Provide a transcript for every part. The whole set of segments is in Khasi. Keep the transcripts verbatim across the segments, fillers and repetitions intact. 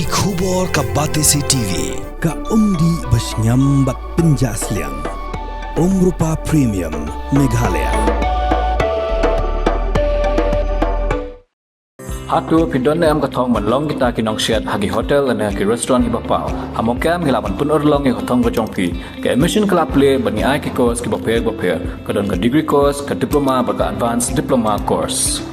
Ki khubor ka Batesi T V, ka umdih ba shngiam bad pynjah sliang. Umrupa Premium, Meghalaya. Hato phi don ne em ka thong ban long kita ki nongshet ha ki hotel ne ki restaurant kiba paw? Ha Mawkyrwat ngi lah ban pynurlong ïa ka thong ka jong phi. Ka admission ka la plie bad ngi ai ki course kiba pher ba pher. Ka don ka degree course, ka diploma bad ka advanced diploma course.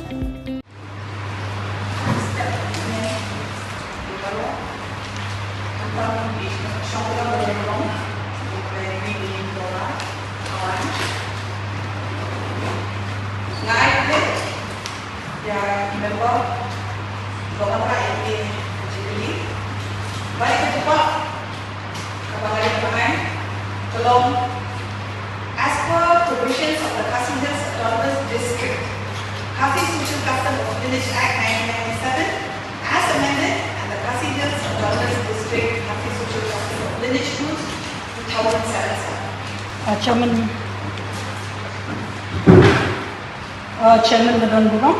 Ïa ki member, ba ngan ïa ki jingkylli. Bad ka jubab kaba nga ïoh ai ka long, as per provisions of the Khasi Hills Autonomous District Khasi Social Custom of Lineage Act nineteen ninety-seven, as amended, and the Khasi Hills Autonomous District Khasi Social Custom of Lineage Rules two thousand seven. Uh, Chairman, uh, Chairman ba don burom,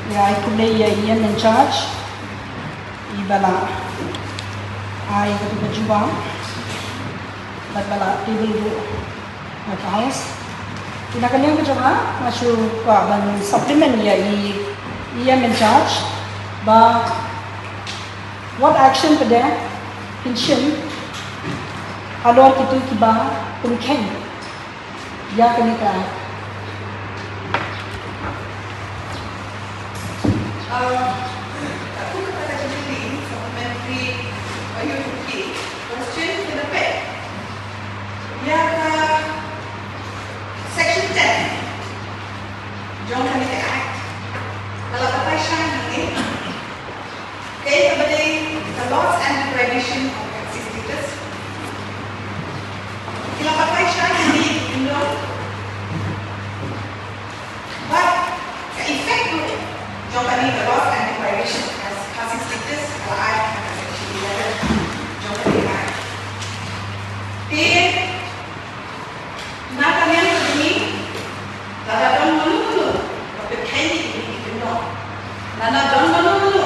ïa, i khublei ïa i E M in charge iba la ai katu ka jubab bad ba la table ruh ha ka House. Te na ka liang ka jong nga, nga shu kwah ban supplement ïa i E M in charge ba what action pat de phin shim halor kitu kiba pynkheiñ ïa kane ka. Um, ka tu ka ta ka jingkylli supplementary, uh, question ka dei ïa ka section ten jong kane ka Act. Ka la batai shai hangne. Kaei kaba dei ka loss and deprivation of Khasi status? Ki la batai shai hangne, you know. Bad ka effect ruh jong kane ka loss and deprivation of Khasi status ka la ai ha ka section eleven jong kane ka Act. Te na ka liang ka jong ngi, lada don mano mano ba pynkheiñ ïa kine ki kynnoh, lada don mano mano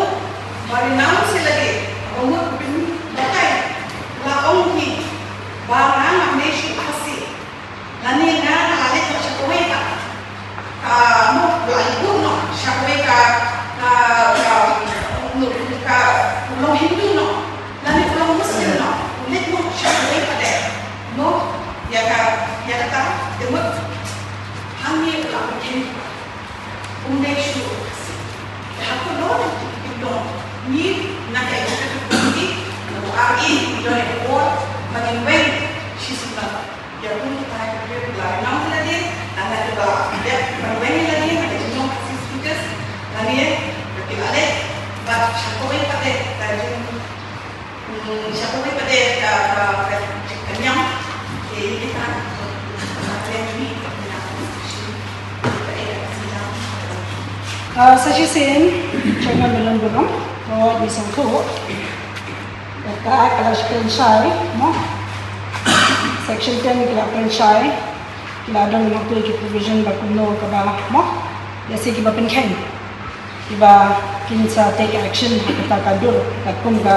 ba renounce ïa lade, ba mut ba pynbatai, la ong hi ba nga ngam leh shuh Khasi, lane nga la leit noh sha kawei pat, ka, mo, la leit noh sha kawei ka, ka, ka, ka, u long Hindu noh, lane u long Muslim noh, u leit noh sha kawei pat de. Mo, ïa ka, ïa kata, te mut hangne u la pynkheiñ, um dei shuh Khasi. Te ha kano kano ka kyndong, ngi na ka executive committee, na u R A, ngi don ïa ka bor ba ngin weng shisien ba ïa kum kita ki briew ba la renounce ïa lade, lane kiba la dep ban weng ïa lade na ka jinglong Khasi status, lane ba ki la leit bad sha kawei pat de ka jing, mm, sha kawei pat de ka, ka, ka, ka niam. Te ïa kita, ïa kita. Ah, sa shisien, Chairman ba don burom, to ngi sngewthuh. Ka Act ka la kren shai, mo. Section ten ka la kren shai. Ka la don, mo, ki provision ba kumno kaba, mo, lehse kiba pynkheiñ, kiba kin sa take action ha kata ka dur, katkum ka,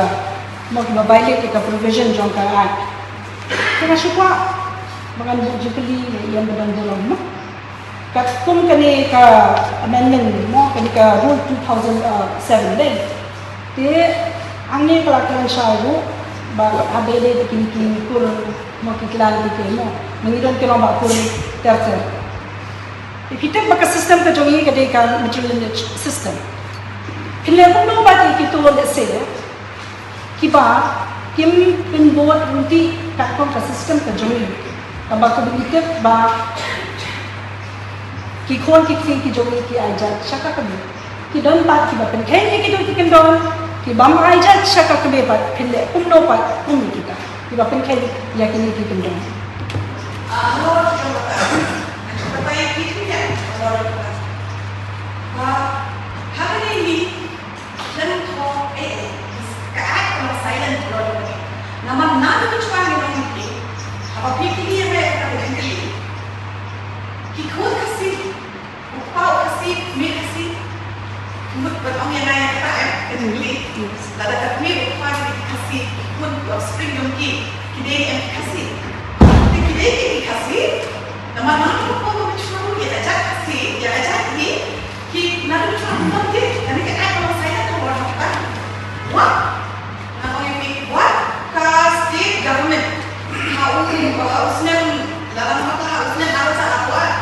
mo, kiba violate ka provision jong ka Act. Te nga shu kwah ba ngan buh jingkylli ïa i M ba don burom, mo. Katkum kane ka amendment, mo, kane ka rule two thousand seven dei. Te hangne ka la kren shai ruh ba ha dei dei kine ki kur, mo, ki clan ki, ki, mo, ngi don ki long ba kur ter ter. Te phi tip ba ka system ka jong ngi ka dei ka matrilineage system. Phin leh kumno ba ki, kito lehse kiba kim pynbud ryntih katkum ka system ka jong ngi, kaba, kaba ngi tip ba ki khun ki kti ki jong ngi ki aijat sha ka kmie. Ki don pat kiba pynkheiñ ïa kito ki kyndon, ki bym aijat sha ka kmie pat, phin leh kumno pat kum ïa kita kiba pynkheiñ ïa kine ki kyndon. Lem ko, eh, eh, ka Act ka long silent, bro. Namar na ka chuwa ngi long ngi, haba phi kylli ïa nga ïa kata ka jingkylli. Ki khun Khasi, u kpa u Khasi, u kmie Khasi, mut ban ong ïa nga ïa kata, eh, ka English. Lada ka kmie u kpa ki dei ki Khasi, ki khun ki offspring jong ki, ki dei em ki Khasi. Te ki dei ki Khasi, namar nangta ka por ba ki shu ïa ka jait Khasi, ïa ka jait hi, ki naduh shuwa ki don ki, kane ka act ba long saiñ ka long hangta. Wat, nga ong ïa phi, wat ka state government, ha u, ha u snem, lada nga mut ha u snem ar hajar arphew ar,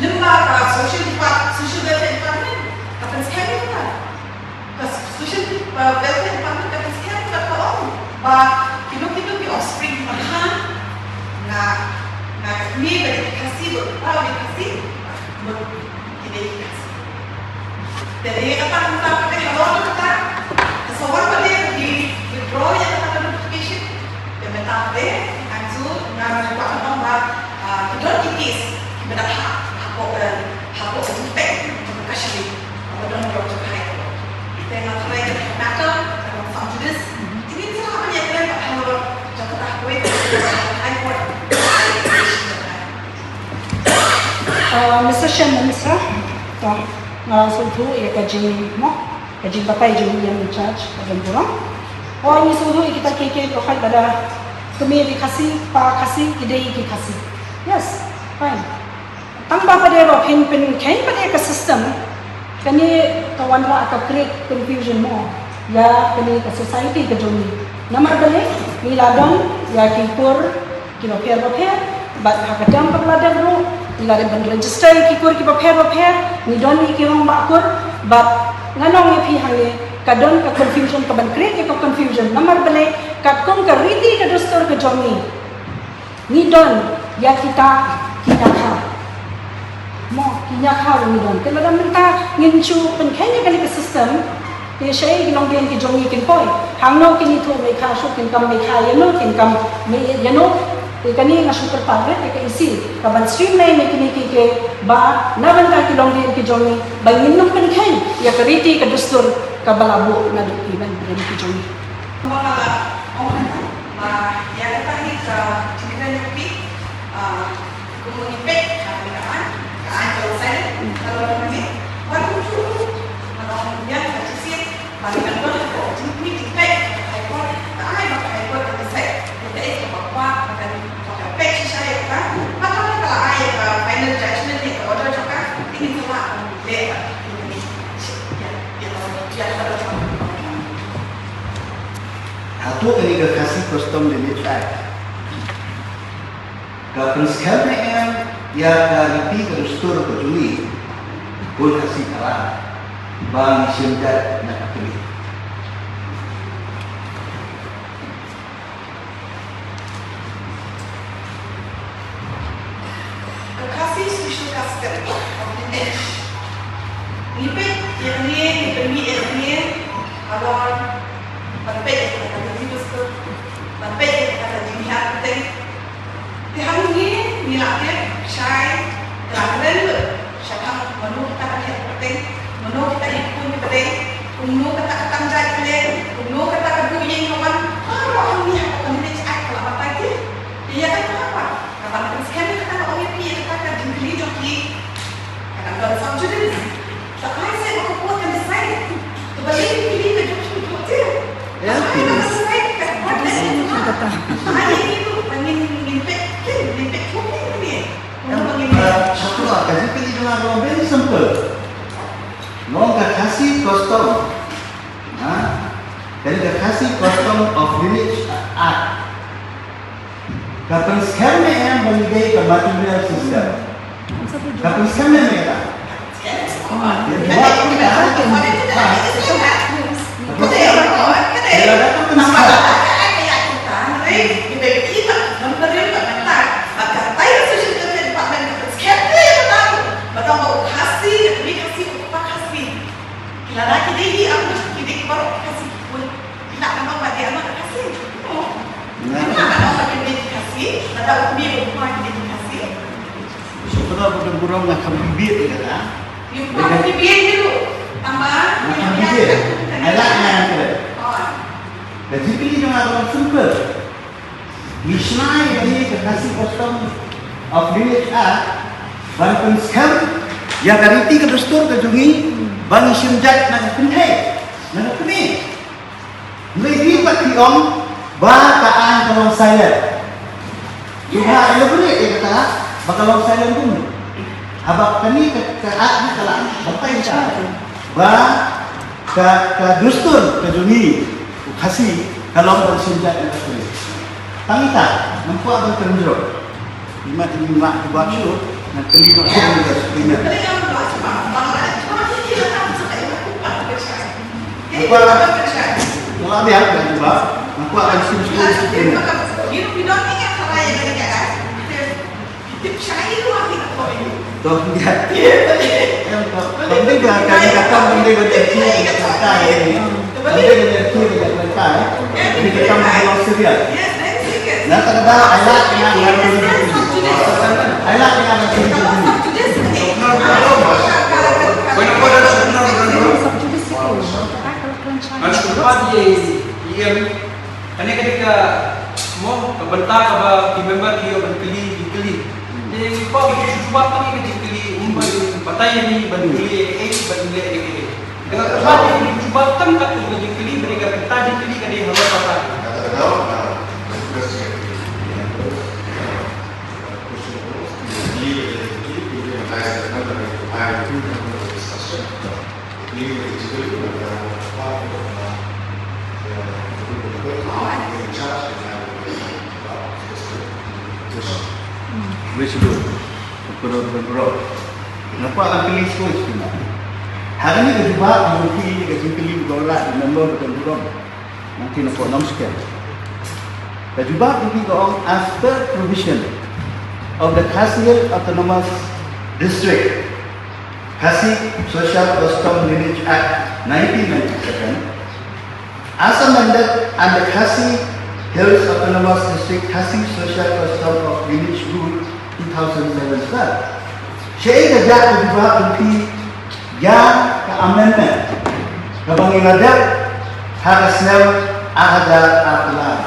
lyngba ka social depart-, social welfare department, ka pynskhem ïa kata. Ka social, uh, welfare department ka pynskhem, ka ong ba kino kino ki offspring kiba kha, na, na ka kmie ba dei Khasi, bad u kpa ba dei Khasi, bad ki dei Khasi. Te dei kata, kata, kata, halor kata, ka sa wan ba dei ki withdraw ïa kata ka notification. Te mynta dei, hangtu nga kwah ban ong ba, ah, ki don ki case kiba dang hap hapoh ka, hapoh ka jingpeit jong ka kashari. Ba don jong ka High Court. Te nga tharai ka matter ka long sub judice. Te ngin sa lah ban ïakren bad halor jong kata, kawei ka High Court. Uh, Mister Shen Minister, to, nga sngewthuh ïa ka jing, mo, ka jingbatai jong u ïa u judge, ka jong burom. Oh, ngi sngewthuh ïa kita kiei kiei, ko hoi ba da kmie dei Khasi, pa Khasi, ki dei ki Khasi. Yes, fine. Tang ba pat de ruh phin pynkheiñ pat ïa ka system, kane ka wanrah ka create confusion mo ïa kane ka society ka jong ngi. Namar balei? Ngi la don ïa ki kur kiba pher ba pher, bad ha ka term kaba la dep ruh ngi la dep ban register ïa ki kur kiba pher ba pher, ngi don ïa ki rangbah kur, bad ngan ong ïa phi hangne, ka don ka confusion, kaban create ïa ka confusion. Namar balei? Katkum ka riti ka dustur ka jong ngi, ngi don ïa kita ki ñiakha. Mo, ki ñiakha ruh ngi don. Te lada mynta ngin shu pynkheiñ ïa kane ka system, te shaei ki longdien ki jong ngi kin poi? Hangno kin ïathuh Meikha shuh, kin kam Meikha ïano, kin kam Mei ïano? Te kane nga shu kyrpad rit ïa ka E C, kaban streamline ïa kine kiei kiei, ba na bynta ki longdien ki jong ngi, ba ngin ym pynkheiñ ïa ka riti ka dustur kaba la buh naduh ki ban ki jong ngi. Ba, ong hangta, ba ïa kata hi ka jingkren jong phi, ah, kumno ngi peit ha kane ka aiñ, ka aiñ ka long saiñ, ka long saiñ, ba kumjuh ruh, ba long biang ka jingsiat, ba ngi dang don hapoh jingpeit jingpeit ha ka High Court, ka aiñ ba ka High Court ka sait, ka sait kaba kwah, ba kan, ba kan peit shisha ïa kata, ba kan ka la ai ïa ka final judgment ïa ka order jong ka, te ngin sa lah ban leh ïa ka, ïa ka, ïa ka order jong ka. Hato kane ka Khasi Custom Lineage Act ka pynskhem ne em ïa ka riti ka dustur ka jong ngi, bun Khasi palat, ba ngi shim jait na ka kmie? Ka Khasi Social Custom of Lineage. Ngi peit ïa kane, ngi peit ïa kane, halor ban peit ïa kata ka riti dustur, ban peit ïa kata ka jinghiar pateng. Te hangne ngi la tip shai, la kren lut shaphang mano kita ki hiar pateng, mano kita ki khun ki pateng, kumno kata ka tang jait ka leh, kumno kata ka duh ïing ka wan, baroh hangne ha ka Community Act ka la batai. Te ïa kata ka, kaban pynskhem ïa kata, nga ong ïa phi, ïa kata ka jingkylli jong ki, ka dang don sub judice. Sa ai sa ba ka court kan decide. Te balei ngi kylli ka jong ki, jong ki? Ïa, ai ba ka decide ka court, decide ka. Ai ïa ki tu ba ngin, ngin peit, ngin peit, ngin peit. Em, eh, Shakula, ka jingkylli jong nga ka long very simple. Long ka Khasi Custom, ha? Ka Khasi Custom of Lineage Act. Ka pynskhem ne em ba ngi dei ka matrilineal system? Ka pynskhem ne em ïa ka? Lada ki dei hi, am, ki dei baroh Khasi ki khun. Ki lah ban ong ba dei ama ka Khasi. Ki lah ban ong ba ki dei ki Khasi. Lada u kmie u kpa ki dei ki Khasi. Shu kata ba don burom, nga kam bibit ïa kata. Ïa u kpa kam bibit ïa u. Tang ba nga kam bibit. Ai lad nga ïa kata. Ka jingkylli jong nga ka long simple. Ngi shna ïa kane ka Khasi Custom of Lineage Act ban pynskhem ïa ka riti ka dustur ka jong ngi ba ngi shim jait na ka kynthei, na ka kmie. Ong ba ka aiñ ka long silent. Shuwa elaborate ïa kata ba ka long silent kumno. Haba kane ka, ka act ni ka la batai ka ba ka, ka dustur ka jong ngi u Khasi ka long ban shim jait na ka pule. Tang ita, ngam kwah ban kynjro. Imat ni mak ki bak shu, na kali mak shu ni dah shu ni. Apa lah? Wala biar kan cuba. Aku akan shu shu ni. Toh dia. Em, toh, penting dah, kan kata penting dah jadi cerita ini. Penting dah jadi cerita, eh. Ini kita mau serius. Nah, tak ada, I like yang I like yang Kane ka dei ka mo ka bynta kaba ki member ki ïoh ban kylli, ki kylli. Te ba ki shu jubab tang ïa ka jingkylli, um ban batai ïa ngi ban kylli ei ban leh ïa ngi. Te ka jubab ïa ngi jubab tang katto ka jingkylli, ba dei ka bynta jingkylli ka dei halor kata. Wei shu dei. Kudor kudor. Nga kwah ban kylli shuwa shuwa. Ha kane ka jubab, ka jingkylli, ka jingkylli ba ka la, remember, ba ka jubab. Nangta na ka nong skem. Ka jubab jong ki ka ong, as per provision of the Khasi Hills Autonomous District, Khasi Social Custom Lineage Act nineteen ninety-seven, as amended under Khasi Hills Autonomous District Khasi Social Custom of Lineage Rule two thousand seven, sir. Shaei ka jaka jubab jong ki ïa ka amendment kaba ngi la dep ha ka snem ar hajar arphew lai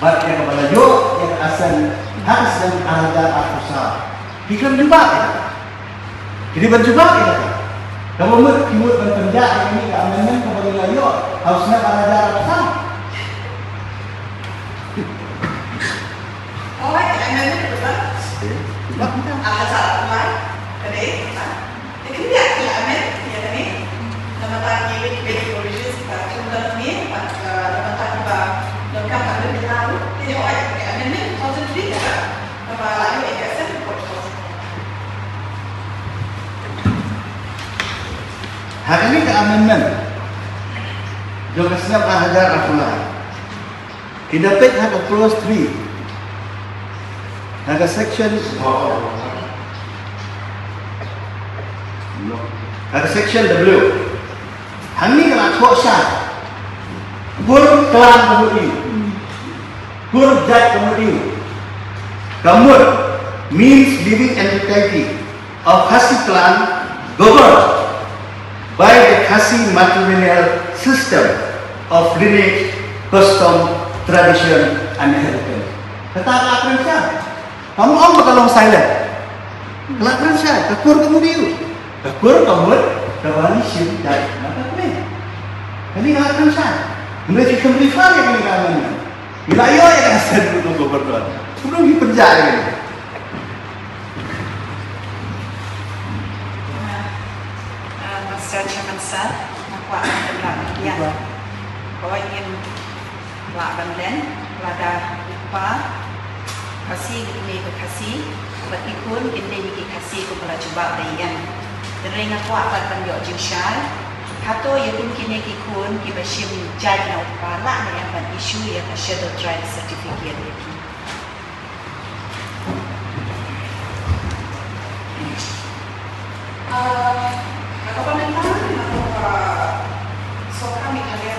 bad ïa kaba la ïoh ïa ka assent ha ka snem ar hajar arphew saw. Ki khlem jubab ïa kata. Ki dei ban jubab ïa kata. Kaba mut ki mut ban pynjah ïa kane ka amendment kaba ngi la ïoh ha u snem ar hajar arphew saw. Alright, amendment kaba ar hajar arphew lai. Ka dei kata. Te kane ïa ka la amend ïa kane. Namar ta ki wei ki provisions kiba khlem don hangne bad, eh, namar ta kiba donkam ban don kita ruh. Te ïa ka amendment two thousand three ka ba la ïoh ïa ka assent report. Ha kane ka amendment jong ka snem ar hajar arphew lai. Ki da peit ha ka clause three. Ha ka section. Ha ka section W. Hangne ka la thoh sha. Kur klan ka mut ïa u. Kur jait ka mut ïa u. Ka mut means living entity of Khasi clan governed by the Khasi matrilineal system of lineage, custom, tradition and heritage. Kata ka la kren sha. Kam ong ba ka long silent. Ka la kren sha, ka kur ka mut ïa u. Ka kur ka mut, kaba ngi shim jait na ka kmie. Kane ka la kren sha. Hynrei ki khlem refer ïa kane ka amendment. Ngi la ïoh ïa ka assent ruh na u gobernador. Kumno ngi pynjah ïa kane? Ah, Mister Chairman Sir, nga kwah ban kynmaw ïa. Kawei ngin lah ban len, lada u kpa Khasi, u kmie ka Khasi, bad ki khun kin dei ki Khasi kumba la jubab da i N. Hynrei nga kwah pat ban ïoh jingshai, hato ïa kum kine ki khun kiba shim jait na u kpa lah ne em ban issue ïa ka Scheduled Tribe certificate ïa ki? Ah, ka government ka, ka sorkar Meghalaya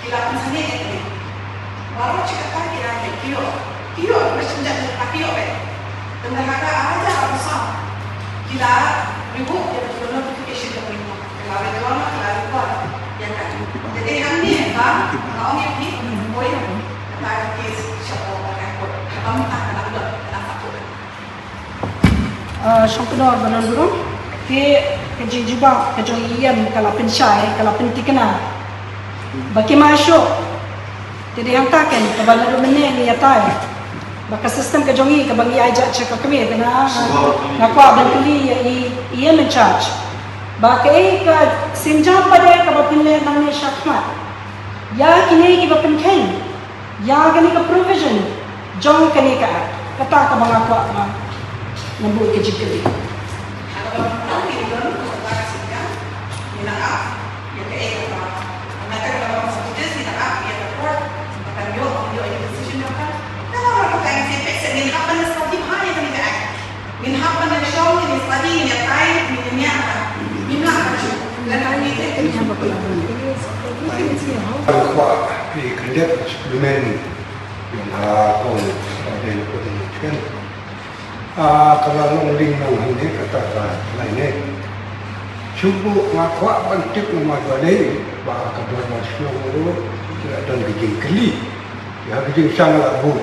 ki la pynsangeh ïa kane. Baroh shi katta ki la ïoh, ki ïoh, ki ïoh, ki ïoh, ki ïoh. Tang ha ka ar hajar arphew saw ki la revoke ïa ka notification ka High Court. Ka la withdraw, ka la revoke ïa ka. Te hangne ba nga ong ïa phi, poi kata ka case sha ka High Court. Kaba mynta ka la lut, ka la sah. Ah, shongknor ba don burom, te ka jingjubab ka jong i Ian ka la pynshai, ka la pynthikna ba ki ma shuh Te dei hangta ken kaba naduh mynne ngi ïatai ba ka system ka jong ngi kaba ngi ai judge ïa ka kmie, te nga, nga kwah ban kylli ïa i, i M in charge ba kaei ka sienjam pat de kaba phin leh nangne shakhmat ïa kine kiba pynkheiñ ïa kane ka provision jong kane ka act. Kata kaba nga kwah nga, nga buh ka jingkylli. Kwah phi khyndiat supplement ïa nga, kong, ïa nga, kong. Ah, ka la long ding nang hangne kata ka laine. Shu buh nga kwah ban tip namar balei ba ka dorbar shnong ruh ka la don ka jingkylli. Ïa ka jingshang la buh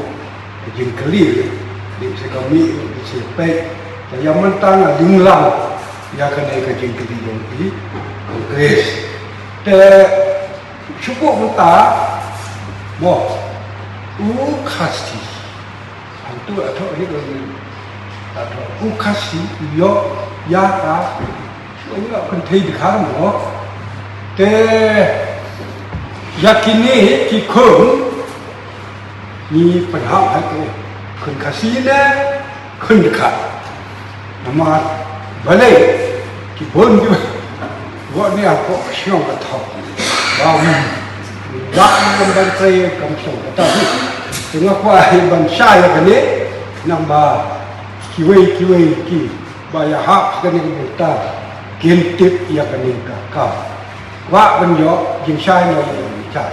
ka jingkylli. Dei se ka mih, dei se peit. Ka ïa mynta nga ding lang ïa kane ka jingkylli jong i Kong Grace. Te shu buh mynta mo u Khasi. Hangtu la thoh hi ka, la thoh u Khasi ïoh ïa ka, ïoh ïa ka kynthei dkhar mo. Te ïa kine ki khun ngi pynhap ha ki khun Khasi ne khun dkhar. Namar balei ki bun ki Wat nia ko shnong ka thok. Ba wi. Ba wi ban trei kam shnong ka thok. Te nga kwah hi ban shai ïa kane nang ba kiwei kiwei ki ba ïa hap kane ka bynta kin tip ïa kane ka kam. Kwah ban ïoh jingshai mo ïa ka bynta.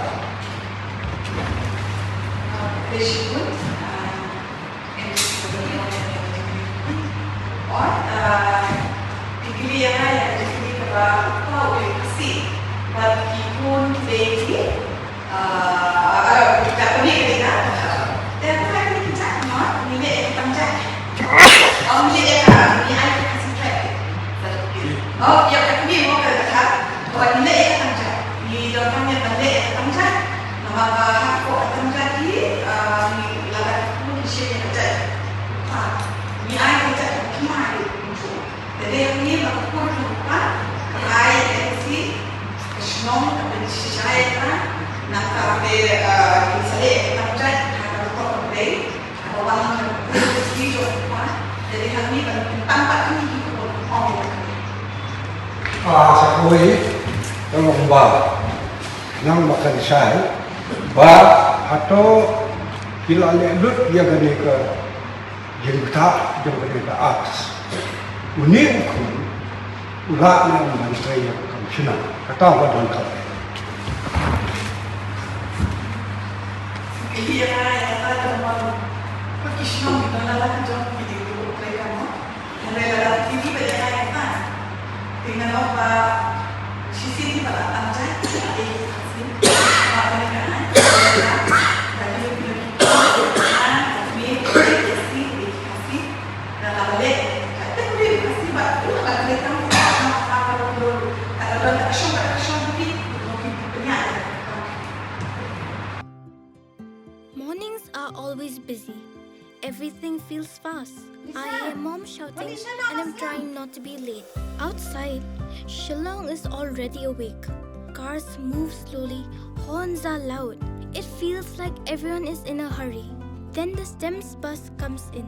Te dei hangne ba ka kur ka ai agency ka shnong ka pynshai ka nangta te, ah, kin sa leh ka tam jait ha ka rukom ka dei ha ka wan ka kur ka dei jong ka. Te dei hangne ba kin tam pat hangne ki kur ka ong ka dei. Ah, sa kawei ka long ba nang ba kan shai ba hato ki la leh lut ïa kane ka Jingktah jong kane ka akt. Une u khun u lah ne em ban trei ïa ka kam shna. Kata ba don ka. Mornings are always busy. Everything feels fast. I hear mom shouting and I'm trying not to be late. Outside, Shillong is already awake. Cars move slowly, horns are loud. It feels like everyone is in a hurry. Then the STEMS bus comes in.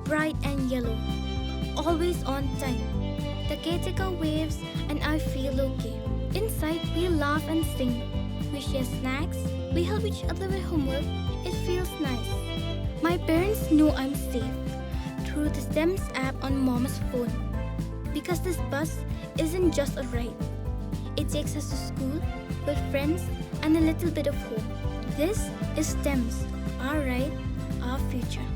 Bright and yellow. Always on time. The caretaker waves and I feel okay. Inside, we laugh and sing. We share snacks. We help each other with homework. It feels nice. My parents know I'm safe through the STEMS app on mom's phone. Because this bus isn't just a ride. It takes us to school, with friends, and a little bit of home. This is STEMS, our ride, our future.